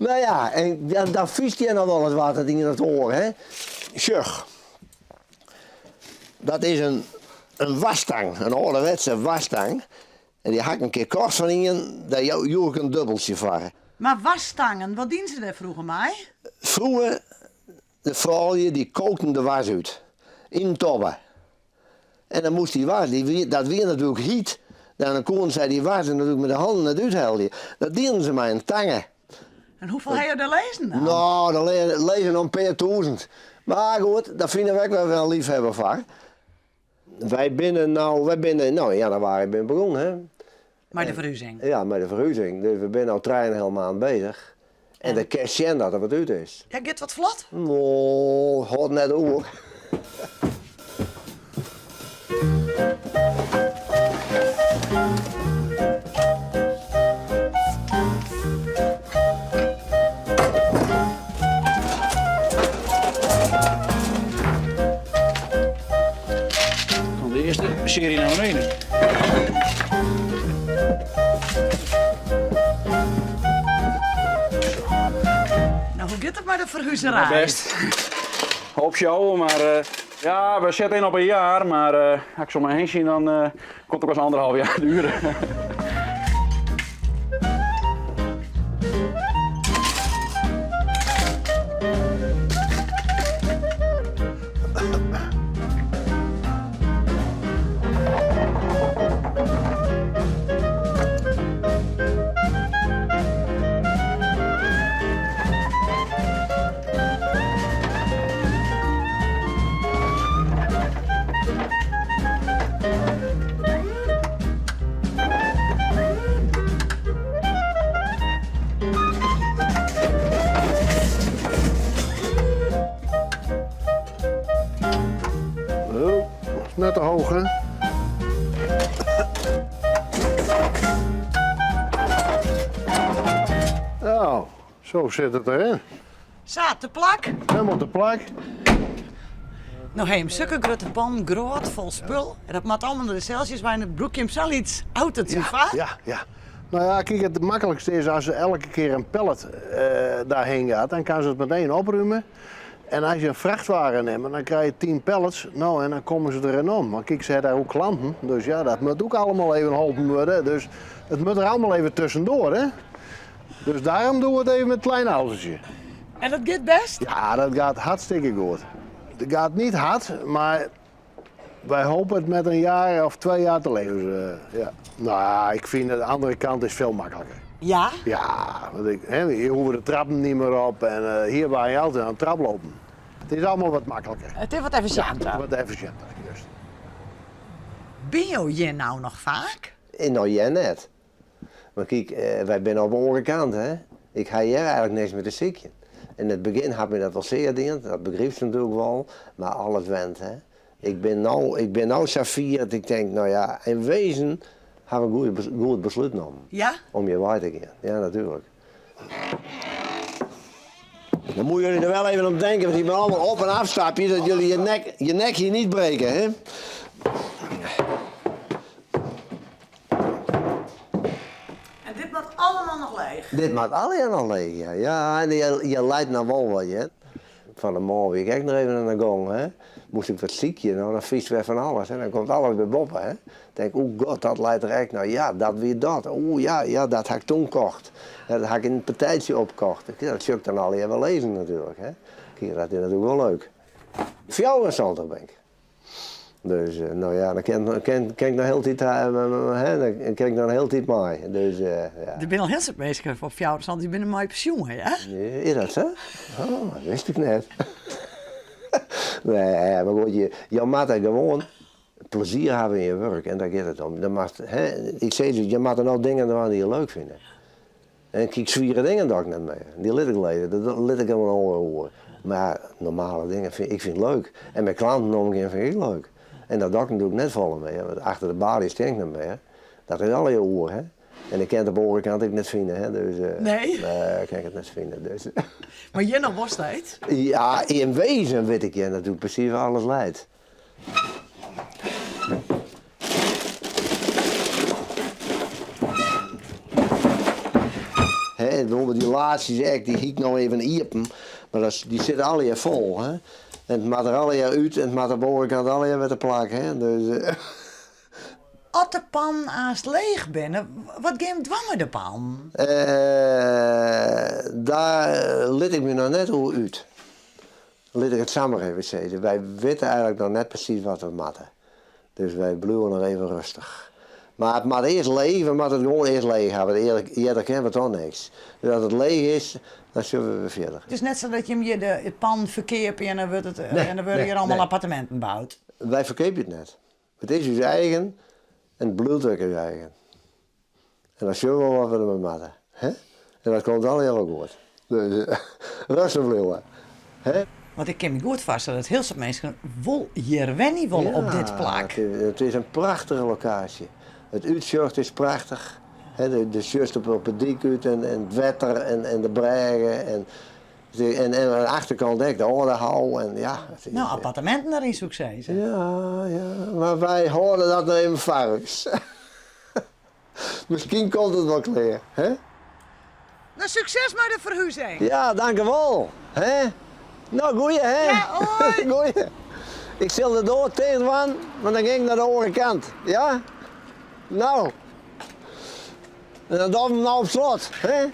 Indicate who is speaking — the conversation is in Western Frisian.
Speaker 1: No ja, en dan fynst hjir noch wolris wat it ien of it oar, hè. Sjoch, dat is in wastang, in âlderwetse wastang. En dy ha ik in kear kocht fan ien, dêr joech ik in dubbeltsje foar.
Speaker 2: Mar wastangen, wat dienen se dêr froeger mei?
Speaker 1: Froeger, de froulju dy kookten de was út, yn in tobbe. En dan moast dy was, dy, dat wie natuerlik hyt, dan koenen sy dy was der natuerlik mei de hannen net úthelje. Dat dienen se mei in tange.
Speaker 2: En hoefolle ha jo der lizzen dan?
Speaker 1: No, der lizze noch in pear tûzen. Mar goed, dêr fine we ek wer in liefhebber foar. Wy binne no, wy binne, no yn januari binne we begûn, hè.
Speaker 2: Mei de ferhuzing?
Speaker 1: Ja, mei de ferhuzing. Dus we binne al trijenheal maand beuzich. En dan kinst sjen dat der wat út is.
Speaker 2: Ja, giet wat flot?
Speaker 1: No, hâldt net oer.
Speaker 3: Komt de earste searje nei beneden.
Speaker 2: No, hoe giet it mei de ferhuzerij?
Speaker 3: Bêst. Hoop sjouwe, mar eh, ja, we sitte yn op in jaar, mar eh, as ik sa om my hinne sjoch, dan eh, komt it ek wolris anderhalf jaar duren.
Speaker 4: Oh, net te hoog, hè? Nou, zo zit het erin.
Speaker 2: Sa, te plak?
Speaker 4: Helemaal te plak.
Speaker 2: No ha jim sukke grutte pannen, grôt, fol spul. En dat moat allemaal nei de Celsiuswei en dan brûke jim sa'n lyts autotsje foar.
Speaker 4: Ja, ja. No ja, kyk, it maklikste is as elke kear in pallet daarheen gaat, dan kan se it meteen opruime. En as je in frachtwagen nimme, dan krije je 10 pallets, no en dan komme se der enorm. Want kyk, se ha daar ook klanten, dus ja, dat moat ook allemaal even holpen wurde. Dus it moat der allemaal even tussendoar, hè. Dus daarom doen we it even met it kleine autootje.
Speaker 2: En dat giet bêst?
Speaker 4: Ja, dat gaat hartstikke goed. Het gaat niet hard, maar wij hopen het met een jaar of 2 jaar te leveren. Ja. Nou ja, ik vind de andere kant is veel makkelijker.
Speaker 2: Ja?
Speaker 4: Ja, want ik, hè, hier hoeven de trappen niet meer op en eh, hier waar je altijd aan de trap lopen. Het is allemaal wat makkelijker.
Speaker 2: Het is wat efficiënter.
Speaker 4: Ja, wat efficiënter, juist.
Speaker 2: Binne jo hjir no noch faak?
Speaker 1: No, hjir net. Mar kyk, wy binne op de oare kant, hè. Ik ha hjir eigenlik niks mear te sykjen. Yn it begjin hat my dat wol sear dien, dat begrypst natuerlik wol, mar alles went, hè. Ik bin no, ik bin no sa fier dat ik tink, no ja, yn wezen ha we in goed beslút nommen.
Speaker 2: Ja?
Speaker 1: Om hjir wei te gean, ja natuerlik. Dan moeten jullie er wel even om denken, want die ben allemaal op en afstapjes, dat jullie je nek hier niet breken, hè.
Speaker 2: En dit moat allemaal noch leech?
Speaker 1: Dit moat allegear noch leech, ja. Ja, en je leit noch wol wat, hear. Fan 'e moarn wie ik ek noch even oan de gong, hè. Moast ik wat sykje, no dan fynst wer fan alles, hè. Dan komt alles wer boppe, hè. Tink, oe god, dat leit der ek noch. Ja, dat wie dat. Oe ja, ja, dat ha ik toen kocht. Ja, dat ha ik yn in partijtsje opkocht. Dat sjoch ik dan allegear wer lizzen natuerlik, hè. Kyk, dat is natuerlik wol leuk. 74 bin ik. Dus no ja, dan kin, kin, kin ik noch hieltyd, hè, dan kin ik noch hieltyd mei. Dus, ja.
Speaker 2: Der binne al hiel soad minsken fan 74 dy binne mei pensjoen, hè?
Speaker 1: Is dat sa? Oh, dat wist ik net. Nee, mar goed, je, je moatte gewoan plezier hawwe yn je wurk en dêr giet it om. Dan moatst, hè, ik sis it, je moatte no dingen dwaan dy't je leuk fine. En kyk, swiere dingen doch ik net mear. Dy lit ik lizzen, dat lit ik oan oaren oer. Mar normale dingen fyn ik fyn it leuk. En mei klanten omgean fyn ik ek leuk. En dat doch ik natuerlik net folle mear, want achter de baly stean ik net mear. Dat is allegear oer, hè. En ik kin it op de oare kant ek net fine, hè, dus...
Speaker 2: Nee?
Speaker 1: Nee, kin ik it net fine, dus...
Speaker 2: Mar hjir noch wol steeds?
Speaker 1: Ja, yn wezen wit ik hjir natuerlik presys wêr alles leit. Hè. Bijvoorbeeld die laadsjes ek, dy hie ik no even iepen, mar dat, dy sitte allegear fol. Hè. En it moat der allegear út en it moat op de oare kant allegear wer te plak. Hè. Dus, eh,
Speaker 2: As de pannen aanst leech binne, wat gean jim dwaan mei de pannen?
Speaker 1: Eh, dêr lit ik my noch net oer út. Lit ik it sa mar even sizze. Wy witte eigenlik noch net presys wat we moatte. Dus wy bliuwe noch even rêstich. Mar it moat earst leech, we moatte it gewoan earst leech hawwe. Earder kinne we toch niks. Dus as it leech is, dan sjogge we wer fierder.
Speaker 2: It is net sa dat jim hjir de it pân ferkeapje en dan wurdt it,
Speaker 1: Nee,
Speaker 2: en dan wurde
Speaker 1: nee,
Speaker 2: hjir allegear
Speaker 1: nee.
Speaker 2: apparteminten boud.
Speaker 1: Wy ferkeapje it net. It is ús eigen en it bliuwt ek ús eigen. En dan sjogge we wol wat we dermei moatte. Hè? En dat komt allegear wol goed. Dus rêstich bliuwe. Hè?
Speaker 2: Want ik kin my goed foarstelle dat hiel soad minsken wol hjir wenje wolle op dit
Speaker 1: Ja,
Speaker 2: plak.
Speaker 1: it is in prachtige lokaasje. It útsjocht is prachtich. Hè, de sjochst op de dyk út en it wetter en de brêge. En oan de achterkant ek, de Aldehou. En, ja, it is,
Speaker 2: Nou, apparteminten deryn soe ik sizze.
Speaker 1: Ja, mar wy hâlde dat noch even foar ús. Miskien komt it wol klear. Hè?
Speaker 2: Nou, sukses mei de ferhuzing.
Speaker 1: Ja, dankjewol. Hè? Nou, goeie, hè?
Speaker 2: Ja, hoi.
Speaker 1: Goeie. Ik sil de doar ticht dwaan, want dan gean ik nei de oare kant. Ja? Nou. En dan dogge we him no op slot. Hè?